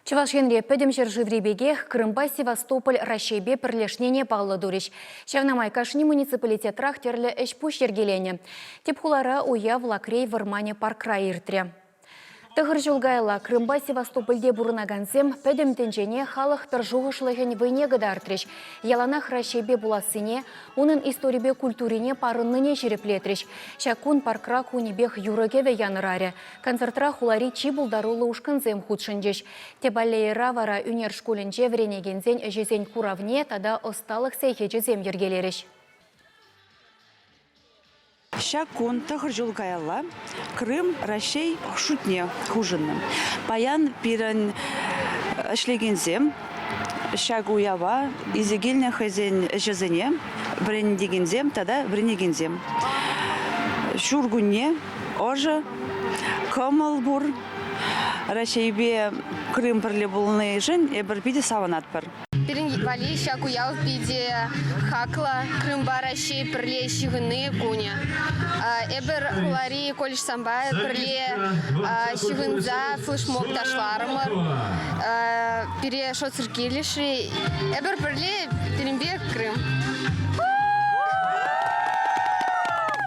Чӑваш Енре пӗтӗм ҫӗршыври пекех Крымпа Севастополь Раҫҫейпе пӗрлешнине паллӑ турӗҫ. Ҫавна май кашни муниципалитетрах тӗрлӗ ӗҫ-пуҫ йӗркеленӗ. Тӗп хулара уяв Лакрей вӑрманӗ паркра иртрӗ. Тӑхӑр ҫул каялла Крымпа Севастопольте пурӑнакансем пӗтӗм тӗнчене халӑх пӗршухӑшлӑхӗн вӑйне кӑтартрӗҫ. Яланах Раҫҫейпе пулассине, унӑн историпе культурине парӑннине ҫирӗплетрӗҫ. Ҫак кун паркра кунӗпех юрӑ-кӗвӗ янӑрарӗ. Концертра хулари чи пултаруллӑ ушкӑнсем хутшӑнчӗҫ. Тӗп аллейӑра вара ӳнер шкулӗнче вӗренекенсен ӗҫӗсен куравне тата ӑсталӑх сехечӗсем йӗркелерӗҫ. Ҫак кун 9 ҫул каялла Крым Раҫҫей шутне хушӑннӑ. Паян пирӗн ӗҫлекенсем ҫак уява илсе килнӗ хӑйсен ӗҫӗсене вӗрентекенсем тата вӗренекенсем. Ҫуркунне ӑшӑ, кӑмӑл пур. Раҫҫейпе Крым пӗрле пулнишӗн эпир питӗ савӑнатпӑр. Пирӗн валли ҫак уяв питӗ хаклӑ. Крымпа Раҫҫей пӗрле ҫыхӑнни кунӗ. Эпир хулари колледжсемпе пӗрле ҫыхӑнса флешмоб ташларӑмӑр. Пире шутсӑр килӗшрӗ. Эпир пӗрле пирӗнпе Крым.